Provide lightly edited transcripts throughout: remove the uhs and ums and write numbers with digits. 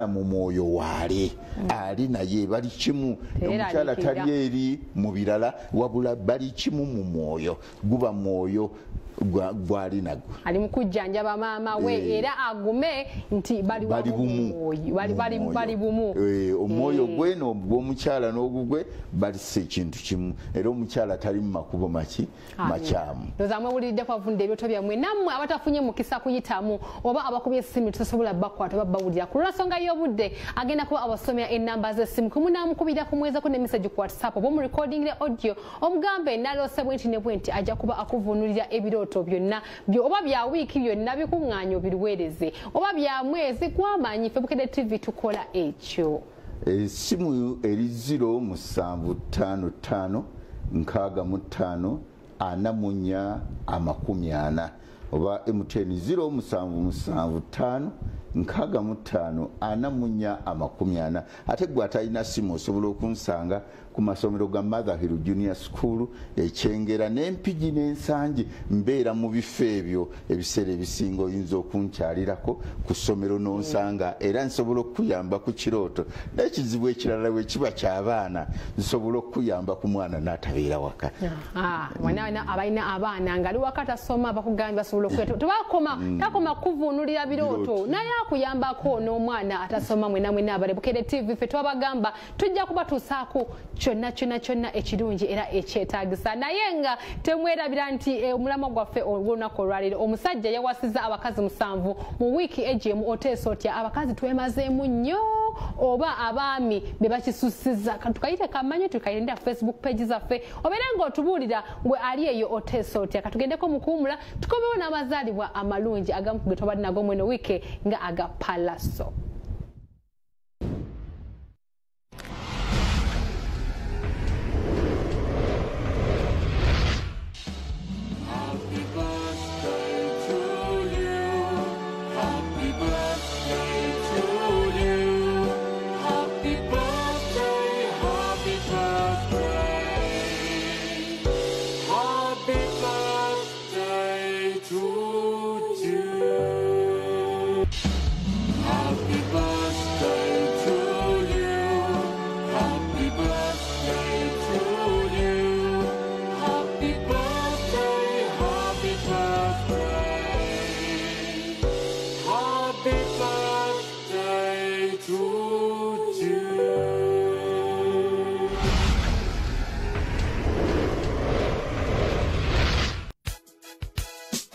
Mu mwoyo waali ali naye bali kimu. Omukyala tali eri mu birala, wabula bali kimu mu mwoyo, guba mwoyo gwali nagwo. Ali mu kujjanjaba maama we, era agume nti bali bumu, bali bumu. Omwoyo gwe n'ogw'omukyala n'ogugwe balisa ekintu kimu, era omukyala tali mu makubo maki makyamu. Ndowooza mwewuliddeko avudde ebyoto byammwe, nammwe abatafunye mukisa kuyitamu oba abakubye essimu tusobola bakwata oba bawulira. Ku lw'ensonga y'obudde agenda kuba abasomera ennamba z'essimu, kumunaamukubira kumwezako ne message ku WhatsApp oba omurecordingire audio, omugambe naloose bwenti ne bwenti, ajja kuba akuvuunulira ebirooto byonna oba bya wiiki byonna bikuŋŋaanya obiruweereze, oba bya mwezi gwamanyi. Ffe Bukedde TV tukola ekyo. Essimu eri 0755 65 44 40, oba MTN 0775 65 44 40. Ate gwe atalina simu osobola okunsanga ku masomero ga Mother Hill Junior School Ekyengera n'Empigi n'Ensangi. Mbeera mu bifo ebyo ebiseera ebisinga, oyinza okunkyalirako ku ssomero n'onsanga, era nsobola okukuyamba ku kirooto. N'ekizibu ekirala bwe kiba ky'abaana, nsobola okukuyamba ku mwana n'atabeera waka. Mwana abalina abaana nga ali waka tasoma, bakugambye basobola okweta, tebakoma takoma kuvuunulira birooto, naye akuyambako n'omwana atasoma. Mwena mwena abale Bukedde TV, ffe twabagamba tujja kubatuusaako kyonna kyonna kyonna ekirungi era ekyetaagisa. Naye nga temwerabira nti omulamwa gwaffe olunaku olwaleero, omusajja yawasiza abakazi 7 mu wiiki egyemu. Oteesa otya? Abakazi twemazeemu nnyo oba abaami be bakisusiza? Tukayite kamanyi, tukayinda Facebook page zaffe, obeere ng'otubuulira gwe ali eyo oteesa otya. Katugendeko mu kuwumula, tukomewo n'amazaalibwa amalungi agamu ge twabadde nago mweno wiiki nga aga Palaso.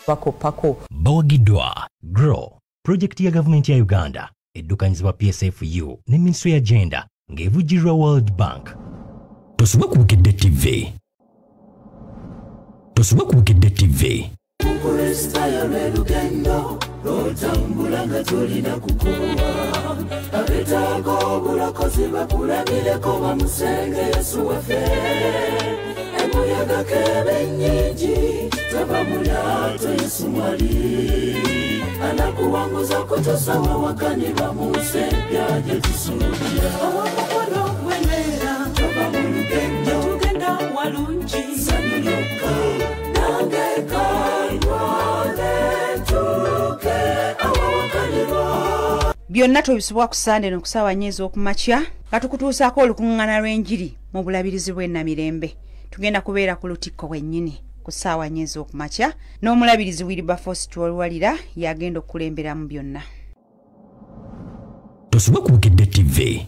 Pako pako. Bawagiddwa GROW, projekiti ya gavumenti ya Uganda eddukanyizibwa PSFU ne Ministry ya Gender ng'evujjirirwa World Bank. Tosubwa ku Bukedde TV. Tosubwa ku Bukedde TV. Mukristayo lwe lugendo lw'otambula nga tolina kukoowa, abeetaaga obulokozi bakulabireko bamusenge Yesu waffe. Emuyaga kebe nnyingi tava mu lyato Yesu mwali, anakuwanguza kutuusa wawakanirwa mu nsi empya gye tusuubira. Omukono gwenywera tova mu lugendo tugenda walungi, ssanyu lyokka nange kandwale ntuuke awawakanirwa. Byonna tobisubwa ku Sande no ku ssaawa 4 ez'okumakya nga tukutuusaako olukuŋŋaana lw'enjiri mu bulabirizi bw'e Namirembe. Tugenda kubeera ku Lutikko wennyini ku ssaawa 4 ez'okumakya n'omulabirizi Wilberforce Twolwalira yagenda okukulemberamu byonna. Tosubwa ku Bukedde TV.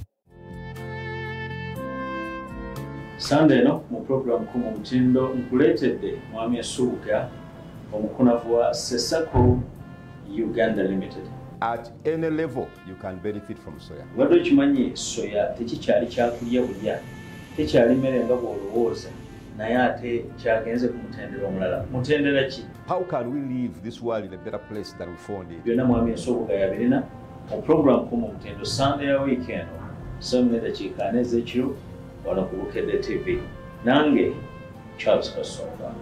Sande eno mu pulogulaamu Kuuma Omutindo nkuleetedde Mwami Nsubuga, omukunavu wa Sesako Uganda Limited. At any level you can benefit from soya. Obadde okimanyi soya tekikyali kyakulya bulya, tekyali mmere nga bw'olowooza, naye ate kyagenze ku mutendera omulala. Mutendera ki? How can we leave this world in a better place than we found it? Byonna Mwami Nsubuga yabirina mu pulogulaamu Kuuma Omutindo Sande ya wiiki eno 7:04 ez'ekiro wano ku Bukedde TV. Nange Charles Kasonga.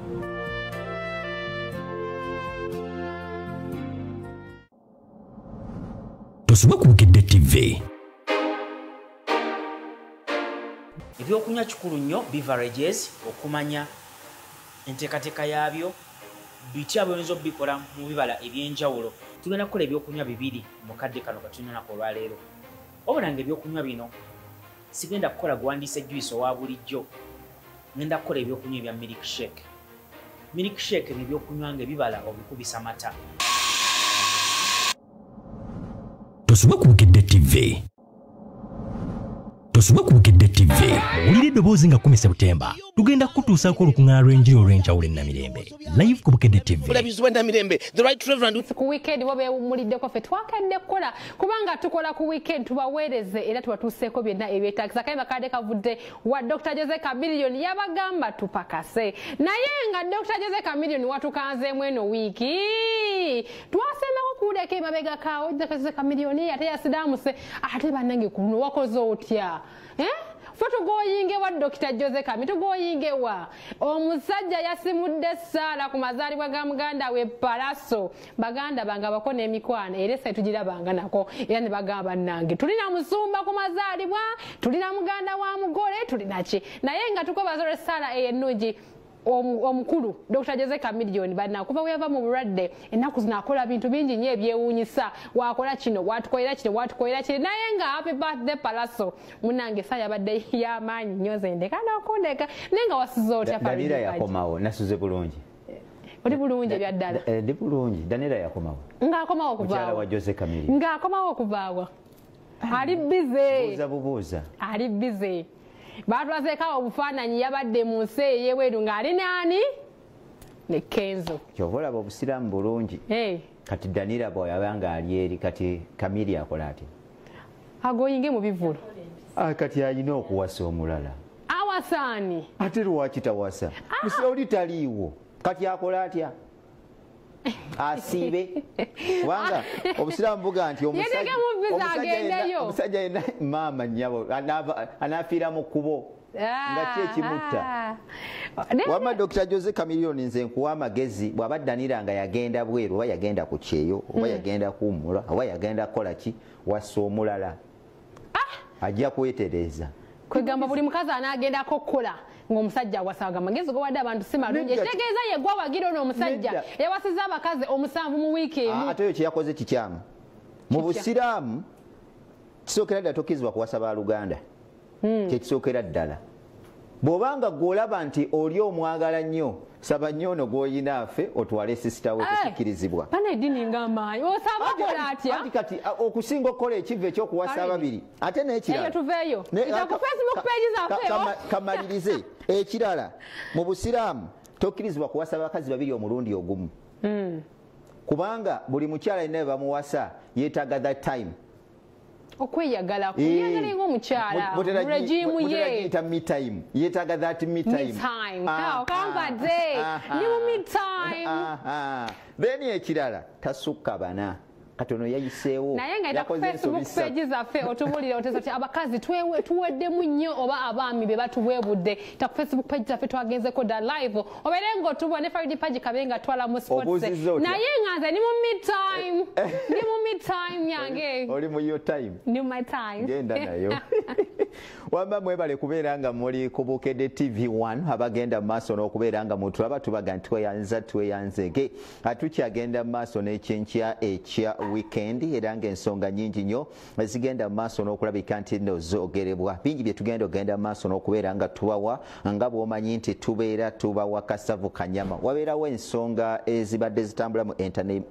Tosubwa ku Bukedde TV. Ebyokunywa kikulu nnyo, beverages, okumanya enteekateeka yaabyo, bitya bw'oyinza okubikola mu bibala eby'enjawulo. Tugenda kukola ebyokunywa bibiri mu kadde kano katulina olunaku olwaleero. Wabula nga ebyokunywa bino sigenda kukola guwandiisa juice owa bulijjo, ngenda kukola ebyokunywa ebya milkshake. Milkshake ebyo ebyokunywa nga ebibala obikubisa mata. Tosubwa ku Bukedde TV. Tosubwa ku Bukedde TV. Owulira eddoboozi nga 10 Septemba tugenda kukutuusaako olukuŋŋaana lw'enjiri olw'enjawulo e Namirembe live ku Bukedde TV. Omulabirizi w'e Namirembe, the Right Reverend. Ku weekend bo beewummuliddeko, ffe twakedde kukola kubanga tukola ku weekend, tubaweereze era tubatuuseeko byonna ebyetaagisa. Kayimba kadde kavudde wa Dr. Jose Chameleone, yabagamba tupakase. Naye nga Dr. Jose Chameleone watukanzeemu eno wiiki, twasembako kuwulirako emabega kaawo Dr. Jose Chameleone ate yasidaamuse, ate bannange ku luno wakoze otya? Ffe tugoyingewa Dr. Jose Chameleone, tugoyingewa. Omusajja yasimudde essaala ku mazaalibwa ga muganda we Palaso. Baganda bange abako n'emikwano era essa tugirabanga nako, era ne bagamba bannange tulina musumba ku mazaalibwa, tulina muganda wa mugole, tulina ki. Naye nga tukwebaza olw'essaala eyo ennungi omukulu Dr. Jose Chameleone banna kuva we yava mu bulwadde ennaku zino akola bintu bingi nnyo ebyewuunyisa, wakola kino, watukolera kino, watukolera kiri. Naye nga happy birthday Palaso munnange, essa yabadde y'amaanyi nnyo, nze ndeka n'okundeka. Naye nga wasuze otya? Danira yakomawo, nasuze bulungi. Oli bulungi ebya ddala? Ndi bulungi. Danira yakomawo. Ng'akomawo Mukyala okuvaawa wa Jose Chameleone. Ng'akomawo okuvaawa, ali busy. Buuza bubuuza. Ali busy. Batwazeeko obufaananyi, yabadde mu nsi ey'ebweru ng'ali naani ne Kenzo. Kyova olaba obusiraamu bulungi. Kati Danira bw'ayaba nga ali eri, kati Chameleone akola atya? Agoyinge mu bivvulu. Kati alina okuwasa omulala. Awasaani? Ate lwaki tawasa? Musi oli taliiwo, kati akola atya? Asiibe, kubanga obusiraamu buga nti Yetegemu visa agendeyo. Omusajja yenna, maama nnyabo, anaafiira mu kkubo nga ki ekimutta. Wamma Dr. Jose Chameleone, nze nkuwa amagezi, bw'aba Danira nga yagenda bweru oba yagenda ku kyeyo oba yagenda kuwummula oba yagenda kukola ki, wassa omulala, ajja kwetereeza. Kwegamba buli mukazi anaagendako okukola ng'omusajja awasaga, amagezi gowadde abantu si malungi. Nedda. Ekitegeeza ye gwe awagira ono omusajja Nedda. yawasiza abakazi 7 mu wiiki emu. Ate oyo kyeyakoze kikyamu mu busiraamu. Kisookera ddala, tokkirizibwa kuwasa baluganda, kyekisookera ddala. Bw'obanga gw'olaba nti oli omwagala nnyo, saba nnyo ono gw'oyina afe otwale sisita we, tekikkirizibwa. Bana eddiini ng'amaanyi, osaba akola atya? Anti kati okusinga okukola ekiva ekyokuwasa Kale. ababiri, ate n'ekirala Eyo tuveeyo. Ita ku Facebook page zaffe, oh. Kamalirize ekirala, mu busiraamu tokkirizibwa kuwasa abakazi babiri omulundi ogumu, kubanga buli mukyala yenna bwe bamuwasa yeetaaga that time Okweyagala, kweyagala ng'omukyala mu regimu Mutera ye. giyita me time, yeetaaga that me Me time. time. Kampadde. Ndi mu me time. Then ekirala, tasukka bana, katono yayiseewo. Naye nga ita ku Yakoze ensobi Facebook ssatu. page zaffe otubulira oteza ti abakazi tuweddemu nnyo oba abaami be batuweebudde. Ta ku Facebook page zaffe twagenzeko da live, obeere ng'otubwa ne Faridi Pagi kabe nga twala mu sports. Obuuzizza otya? Naye nga nze ndi mu me time, ndi mu me time yange. Oli mu your time. Ndi mu my time. Genda nayo. Wamba mwebale kubeera nga muli ku Bukedde TV 1, abagenda mu maaso n'okubeera nga mutulaba, tubaga nti tweyanza tweyanzege. Tukyagenda mu maaso n'ekyenkya ekya weekend, era ng'ensonga nnyingi nnyo zigenda mu maaso n'okulabika nti nno zoogerebwa. Bingi bye tugenda ogenda mu maaso n'okubeera nga tubawa, nga bw'omanyi nti tubeera tubawa kasavu kanyama. Wabeerawo ensonga ezibadde zitambula mu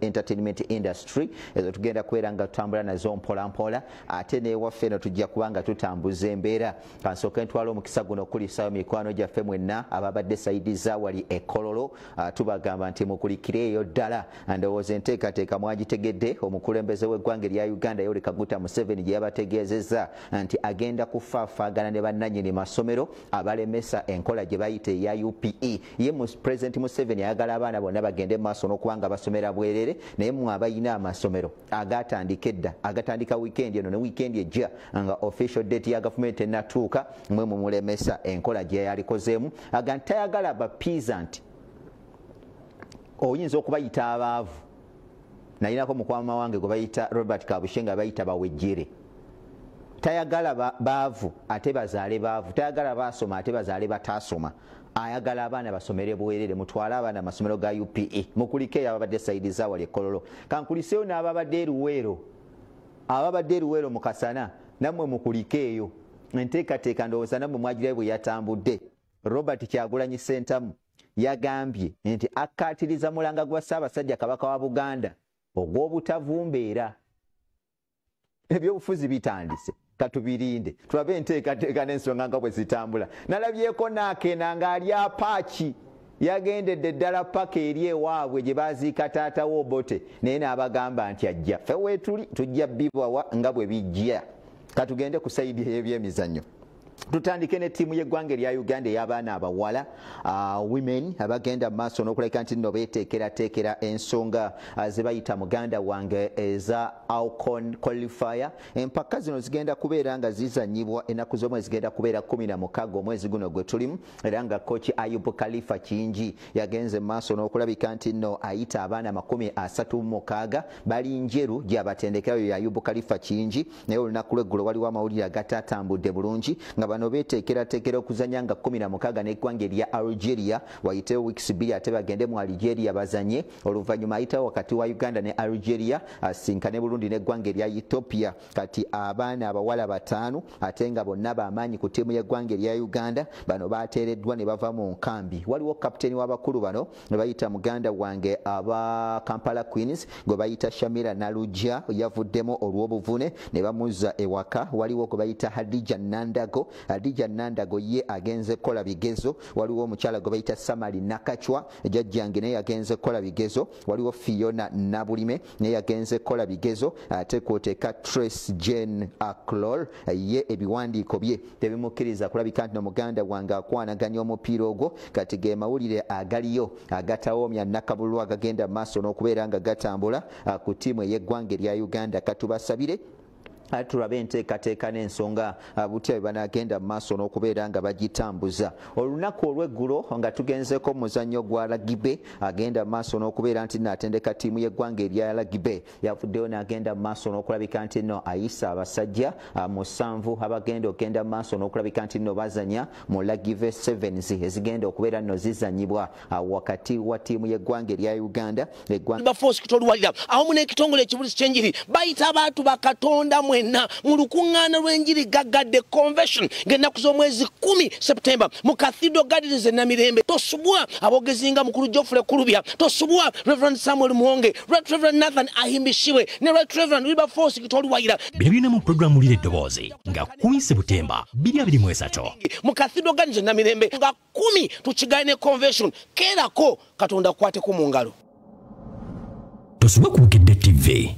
entertainment industry, ezo tugenda kubeera nga tutambula nazo mpola mpola, ate n'ewaffe eno tujja kuba nga tutambuza embeera. Kansooke ntwala omukisa guno okulisayo mikwano gyaffe mwenna ababadde sayidi za wali e Kololo. Tubagamba nti mukulikireeyo ddala. Ndowooza enteekateeka mwagitegedde, omukulembeze w'eggwanga erya Uganda Yoweri Kaguta Museveni gye yabategeezezza nti agenda kufaafaagana ne bannannyini masomero abalemesa enkola gye bayita eya UPE. Ye President Museveni ayagala abaana bonna bagende mu maaso n'okuba nga basomera bwerere, naye mmwe abalina amasomero agatandika edda, agatandika wiikendi eno ne wiikendi ejja nga official date ya gavumenti ennatuuka, mwe mumulemesa enkola gye yalikozeemu. Aga nti tayagala ba peasant, oyinza okubayita abaavu. Nayinako mukwama wange gwe bayita Robert Kabushe nga bayita bawejjere. Tayagala baavu ate bazaale baavu, tayagala baasoma ate bazaale bataasoma, ayagala abaana basomere bwerere. Mutwale abaana amasomero ga UPE, mukulikeeyo ababadde sayidi zawali e Kololo. Kankuliseeyo n'ababadde eruweero, ababadde eruweero mu kasana. Nammwe mukulikeeyo enteekateeka, ndowooza nammwe mwagirayo bwe yatambudde. Robert Kyagulanyi Ssentamu yagambye nti akkaatiriza mulanga gwa Ssaabasajja Kabaka wa Buganda ogw'obutavumbeera. Ebyobufuzi bitandise, katubirinde tulabe enteekateeka n'ensonga nga bwe zitambula. Nalabyeko naakena ng'ali apaaki, yagendedde ddala paka eri ewaabwe gye baziika taata wo Obote, naye n'abagamba nti ajja, ffe weetuli tujja bibwawa nga bwe bijja. Katugende ku sayidi ey'ebyemizannyo, tutandike ne ttiimu y'eggwanga erya Uganda ey'abaana abawala, women, abagenda mu maaso n'okulabika nti nno beeteekerateekera ensonga ze bayita muganda wange eza AWCON qualifier. Empaka zino zigenda kubeera nga zizanyibwa ennaku z'omwezi zigenda kubeera 16 omwezi guno gwe tulimu, era nga kochi Ayub Khalifa Kingi yagenze mu maaso n'okulabika nti nno ayita abaana 36 bali Njeru gy'abatendekerayo Ayub Khalifa Kingi. Naye olunaku lw'eggulo waliwo amawulire agatatambudde bulungi nga bano beeteekerateekera okuzanya nga 16 n'eggwanga erya Algeria, wayitewo weeks 2 ate bagende mu Algeria bazanye, oluvannyuma ayitawo wakati wa Uganda ne Algeria asinkane Burundi n'eggwanga erya Ethiopia. Kati abaana abawala 5 ate nga bonna bamaanyi ku ttiimu y'eggwanga erya Uganda, bano bateereddwa ne bava mu nkambi. Waliwo kapiteeni w'abakulu bano ne bayita muganda wange aba Kampala Queens gwe bayita Shamira Nalujja, yavuddemu olw'obuvune ne bamuzza ewaka. Waliwo gwe bayita Hadija Nandago, Hadija Nandago ye agenze kukola bigezo. Waliwo omukyala gwe bayita Samali Nakachwa jjajjange naye yagenze kukola bigezo. Waliwo Fiona Nabulime naye yagenze kukola bigezo. Ate kw'oteeka Trace Jane Aklol, ye ebiwandiiko bye tebimukkiriza kulabika nti muganda wange akwanaganya omupiira ogwo. Kati ge mawulire agaliyo agatawoomya nakabulwa agagenda mu maaso n'okubeera nga gatambula ku ttiimu ey'eggwanga erya Uganda. Katubasabire tulabe enteekateeka n'ensonga butya bwe banaagenda mu maaso n'okubeera nga bagitambuza. Olunaku olw'eggulo nga tugenzeko mu muzannyo gwa ragibe, agenda mu maaso n'okubeera nti nno atendeka ttiimu y'eggwanga erya ragibe yavuddeyo n'agenda mu maaso n'okulabika nti nno ayisa abasajja 7 abagenda okugenda mu maaso n'okulabika nti nno bazanya mu ragibe sevens ezigenda okubeera nno zizanyibwa wakati wa ttiimu y'eggwanga erya Uganda. Baforce kitoluwalira awamu n'ekitongole ekibulizi ky'enjiri bayita abantu bakatonda mwenna mu lukuŋŋaana lw'enjiri gaggadde convention ng'ennaku z'omwezi 10 September mu Cathedral Gardens e Namirembe. Tosubwa aboogezi nga mukulu Geoffrey Kulubya, tosubwa Reverend Samuel Muwonge, Right Reverend Nathan Ahimbishiwe ne Right Reverend Wilberforce Kitoluwalira. Bino byonna mu pulogulaamu Wulira Eddoboozi nga 10 September 2023 mu Cathedral Gardens e Namirembe nga 10 tukigaane convention. Keerako Katonda akwateko mu ngalo. Tosubwa ku Bukedde TV.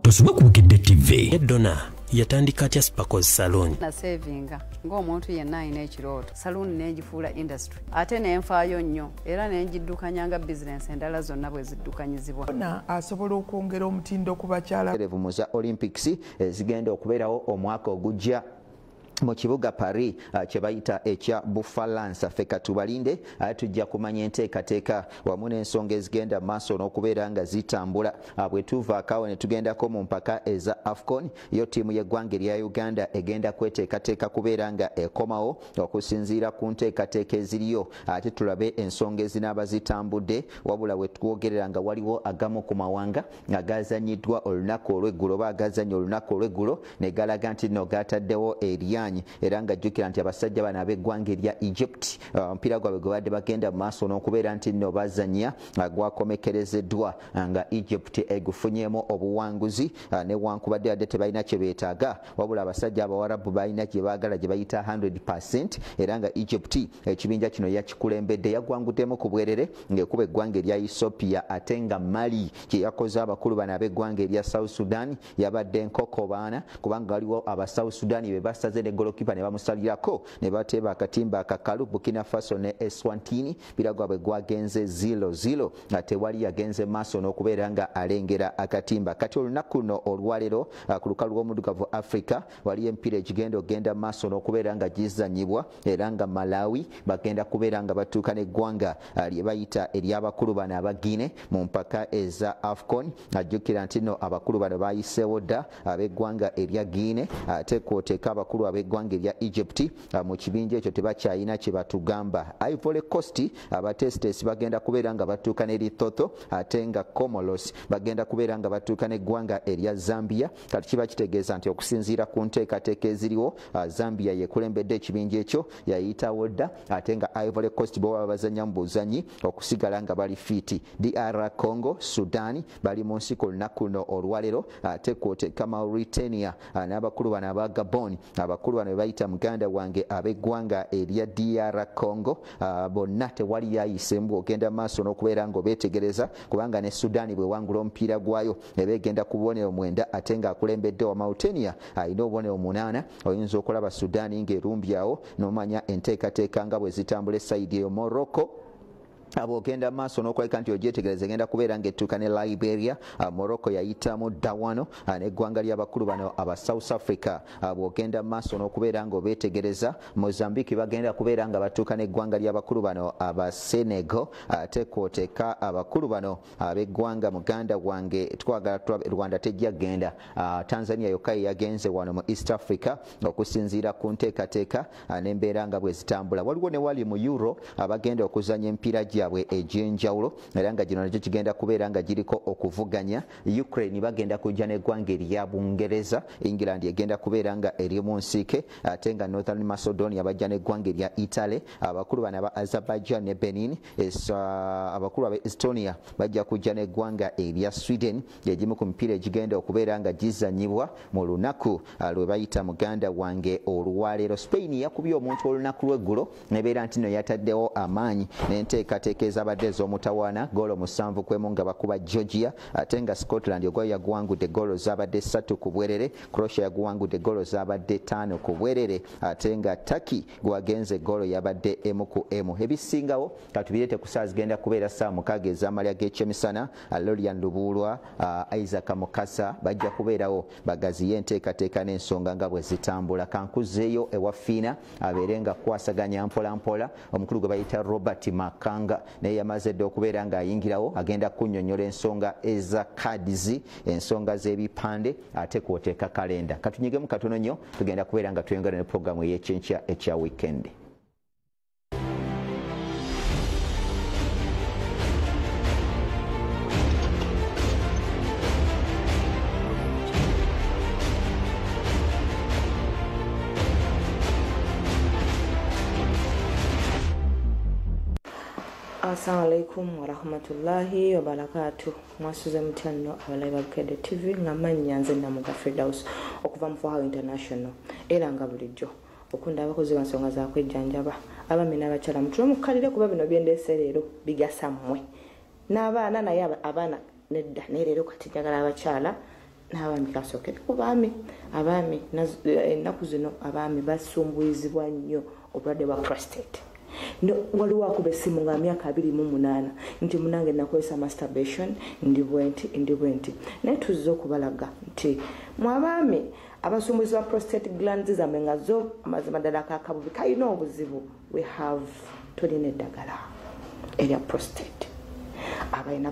Tosubwa ku Bukedde TV. Donna yatandika atya Sparkles Salon? Nasevinga ng'omuntu yenna alina ekirooto, saluuni n'engifuula industry ate nenfaayo nnyo era nengiddukanya nga bizinensi endala zonna bwe ziddukanyizibwa. Donna asobola okwongera omutindo ku bakyala. Mu za Olympics ezigenda okubeerawo omwaka ogujja mu kibuga Paris kye bayita ekya Bufalansa. Ffe katubalinde, tujja kumanya enteekateeka wamu n'ensonga ezigenda maaso n'okubeera nga zitambula. Bwe tuvaako awo ne tugendako mu mpaka eza AFCON, yo ttiimu y'eggwanga erya Uganda egenda kweteekateeka kubeera nga ekomawo okusinziira ku nteekateeka eziriyo, ate tulabe ensonga ezinaaba zitambudde. Wabula we twogerera nga waliwo agamu ku mawanga agazanyiddwa olunaku olw'eggulo oba agazannya olunaku olw'eggulo ne galaga nti nno gataddewo eryanyi, era nga jjukira nti abasajja bano ab'eggwanga erya Egypt omupiira gwabwe gwe badde bagenda mu maaso n'okubeera nti nno bazannya gwakomekerezeddwa nga Egypt egufunyeemu obuwanguzi, newankubadde badde tebalina kye beetaaga. Wabula abasajja abawarabu balina gye baagala gye bayita 100%, era nga Egypt ekibinja kino yakikulembedde, yagwanguddemu ku bwerere ng'ekuba eggwanga erya Ethiopia. Ate nga Mali kye yakoze abakulu bano ab'eggwanga erya South Sudan yabadde nkoko baana, kubanga waliwo aba South Sudan be basaze ne golokipa ne bamusalirako ne bateeba akatimba akakalu. Burkina Faso ne Eswatini mpira gwabwe gwagenze 0-0, ate wali yagenze maaso n'okubeera nga alengera akatimba. Kati olunaku luno olwaleero ku lukalu lw'omuddugavu Africa waliyo emipiira egigenda ogenda maaso n'okubeera nga gizanyibwa, era nga Malawi bagenda kubeera nga batuuka n'eggwanga lye bayita ery'abakulu bano aba Guinea mu mpaka eza AFCON. Ajjukira nti nno abakulu bano bayiseewo dda ab'eggwanga erya Guinea, ate kw'oteeka abakulu ab'eggwanga n'eggwanga erya Egypt mu kibinja ekyo tebakyayina kye batugamba. Ivory Coast abatestesi bagenda kubeera nga batuuka ne Lesotho, ate nga Comoros bagenda kubeera nga batuuka n'eggwanga erya Zambia. Kati kiba kitegeeza nti okusinziira ku nteekateeka eziriwo, Zambia yekulembedde ekibinja ekyo, yayitawo dda, ate nga Ivory Coast bo baba bazannya mu buzanyi okusigala nga bali fiiti. DR Congo, Sudan bali mu nsiko olunaku luno olwaleero, ate kw'oteeka Mauritania n'abakulu bano aba Gabon, abakulu bano be bayita muganda wange ab'eggwanga erya DR Congo, bonna tewali yayise mbu ogenda maaso n'okubeera ng'obeetegereza, kubanga ne Sudan bwewangula omupiira gwayo eba egenda ku bubonero 9, ate ng'akulembedde wa Mauritania alina obubonero 8. Oyinza okulaba Sudan ng'erumbyawo n'omanya enteekateeka nga bwe zitambula esayidi eyo. Morocco abo ogenda maaso n'okulabika nti ogyetegereza egenda kubeera ng'ettuuka ne Liberia. Morocco yayitamu dda wano n'eggwanga ly'abakulu bano aba South Africa. Bw'ogenda maaso n'okubeera ng'obeetegereza, Mozambique bagenda kubeera nga batuuka n'eggwanga ly'abakulu bano aba Senegal, ate kw'oteeka abakulu bano ab'eggwanga muganda wange twagala Rwanda tejja kugenda, Tanzania yokka ye yagenze wano mu East Africa okusinziira ku nteekateeka n'embeera nga bwe zitambula. Waliwo ne wali mu Euro abagenda okuzannya emipiira gyabwe egy'enjawulo, era nga gino nakyo kigenda kubeera nga giriko okuvuganya. Ukraine bagenda kujja n'eggwanga erya Bungereza, England egenda kubeera nga eri mu nsiike, ate nga Northern Macedonia bajja n'eggwanga erya Italy. Abakulu bano aba Azerbaijan ne Benin, abakulu aba Estonia bajja kujja n'eggwanga erya Sweden. Egimu ku mipiira egigenda okubeera nga gizannyibwa mu lunaku lwe bayita muganda wange olwaleero. Spain yakubye omuntu olunaku lw'eggulo nebeera nti no yataddewo amaanyi n'enteekateeka ezabadde ez'omutawaana, goolo 7-1 nga bakuba Georgia, ate nga Scotland ogwayo yaguwangudde goolo zabadde 3-2, Croatia yaguwangudde goolo zabadde 5-2, ate nga Turkey gwagenze goolo yabadde 1-1. Ebisingawo katubireete ku ssaawa zigenda kubeera ssaawa 6 ez'amalya g'ekyemisana. Lorian Lubuulwa, Isaac Mukasa bajja kubeerawo bagaziye enteekateeka n'ensonga nga bwe zitambula. Kankuzeeyo ewa Fiina abeere nga kwasaganya mpola mpola omukulu gwe bayita Robert Makanga, naye yamaze dda okubeera ng'ayingirawo, agenda kunnyonnyola ensonga eza cards, ensonga z'ebipande, ate kw'oteeka kalenda. Katunyigemu katono nnyo, tugenda kubeera nga tweyongera ne pulogulaamu ey'ekyenkya ekya weekend. Assalamu alaikum warahmatullahi wabarakatuh. Mwasuze mutya nno abalabi ba Bukedde TV, nga mannya nze Namuga Firdaus okuva mu Fahaw International, era nga bulijjo okunda abakozi ba nsonga za kwejjanjaba abaami n'abakyala mutule mukkalire, kuba bino byendeese leero bigasa mmwe n'abaana, naye abaana nedda, naye leero kati njagala abakyala n'abaami. Kasookere ku baami. Abaami ennaku zino abaami basumbuyizibwa nnyo obulwadde bwa prostate. Waliwo akuba essimu nga myaka 28 nti munange nakozesa masturbation, ndi bwenti, naye tuzze okubalaga nti mwabaami abasumbuzi ba prostate glands zammwe nga zo amazima ddala kakabubi kalina obuzibu, we have tulina eddagala erya prostate abalina